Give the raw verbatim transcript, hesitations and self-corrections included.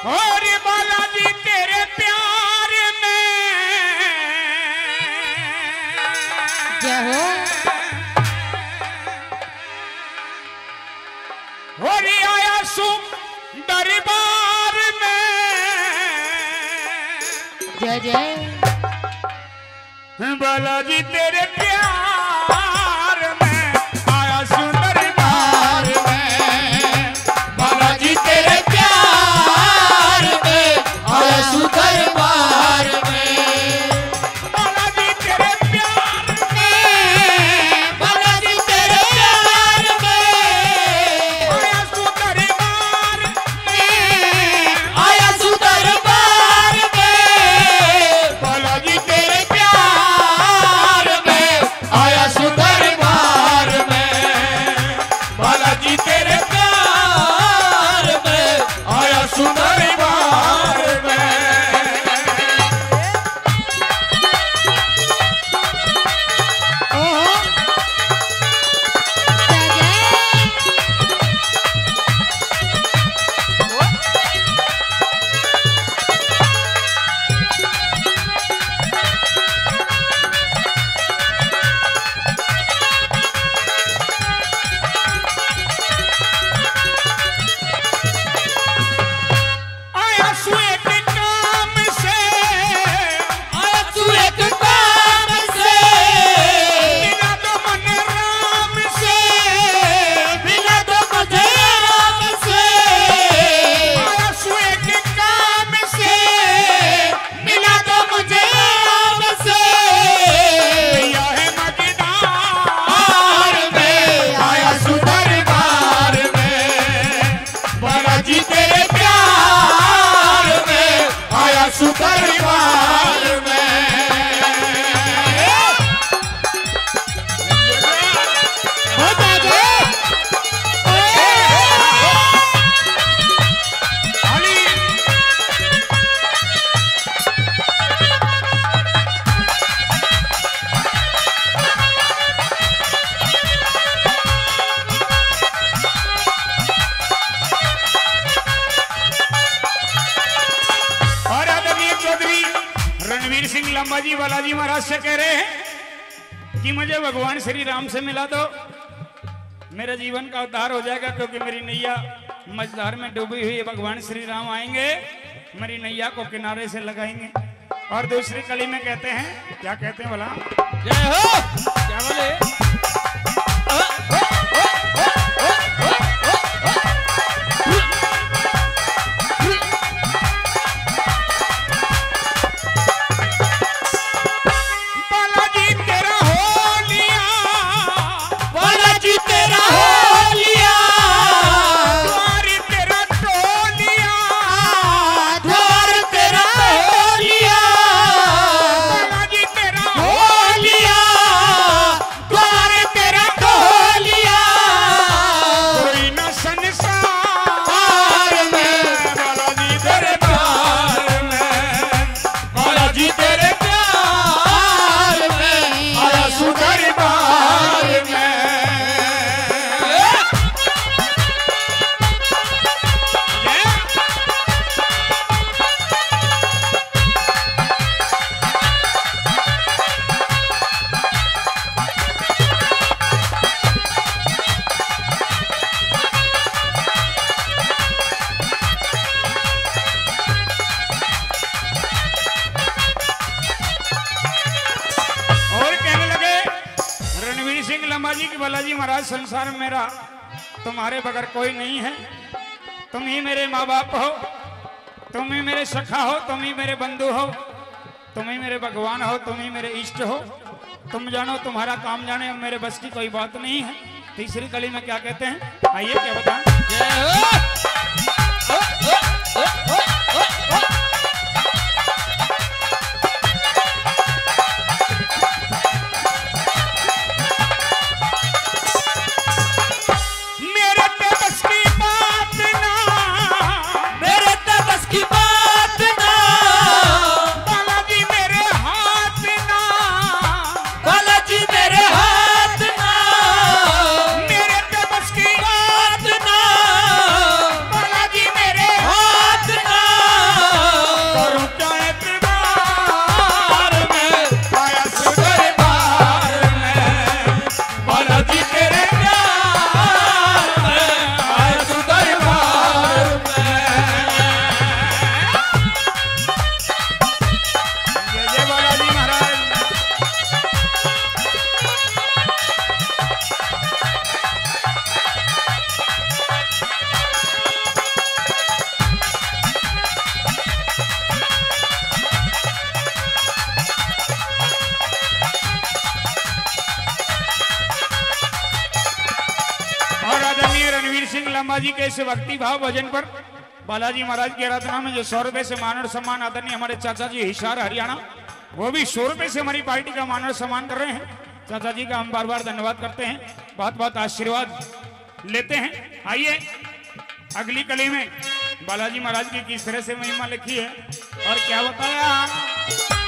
और बालाजी तेरे प्यार में जय हो। और आया सू दरबार में। जय जय। बालाजी तेरे प्यार में आया सू दरबार में। बालाजी तेरे प्यार में आया सू दरबार में। बालाजी तेरे प्यार में, बालाजी तेरे प्यार में आया सू दरबार में, आया सू दरबार में। बालाजी तेरे प्यार में आया सू दरबार में। बालाजी तेरे प्यार में आया सू दरबार में। ओहो। आया सू एक काम से, आया सू एक काम से, मिला दो मन राम से, मिला दो मुझे राम से। आया सू एक काम से, मिला दो मुझे राम से। भैया है मजेदार में, आया सू दरबार में। बालाजी तेरे प्यार में आया सू दरबार में। हो जाएगा। और आदरणीय चौधरी रणवीर सिंह लांबा जी बालाजी महाराज से कह रहे हैं कि मुझे भगवान श्री राम से मिला दो, मेरे जीवन का उद्धार हो जाएगा, क्योंकि मेरी नैया मझधार में डूबी हुई है। भगवान श्री राम आएंगे, मेरी नैया को किनारे से लगाएंगे। और दूसरी कली में कहते हैं, क्या कहते हैं भला? जय हो। क्या बोले? बालाजी तेरा हो लिया, बालाजी तेरा हो लिया, द्वार तेरा टोलिया, द्वार तेरा टोलिया, बालाजी तेरा हो लिया, द्वार तेरा टोलिया। कोई ना संसार में बालाजी दरबार में, बालाजी तेरे प्यार में आया सू दरबार में। और कहने लगे रणवीर सिंह लांबा जी कि बालाजी महाराज, संसार में मेरा तुम्हारे बगैर कोई नहीं है, तुम ही मेरे माँ बाप हो, तुम ही मेरे सखा हो, तुम ही मेरे बंधु हो, तुम ही मेरे भगवान हो, तुम ही मेरे इष्ट हो, तुम जानो तुम्हारा काम जाने, अब मेरे बस की कोई बात नहीं है। तीसरी कली में क्या कहते हैं, आइए क्या बताएं। जय हो। मेरे ते बस की बात ना, मेरे ते बस की बात ना, बालाजी मेरे हाथ ना, बालाजी मेरे हाथ ना, मेरे ते बस की बात ना। जी के इस भक्ति भाव भजन पर बालाजी महाराज की आराधना में जो सौ रुपए से मान और सम्मान आदरणीय हमारे चाचा जी हिसार हरियाणा, वो भी सौ रुपए से हमारी पार्टी का मान और सम्मान कर रहे हैं। चाचा जी का हम बार बार धन्यवाद करते हैं, बहुत बहुत आशीर्वाद लेते हैं। आइए, अगली कली में बालाजी महाराज की किस तरह से महिमा लिखी है और क्या बताया।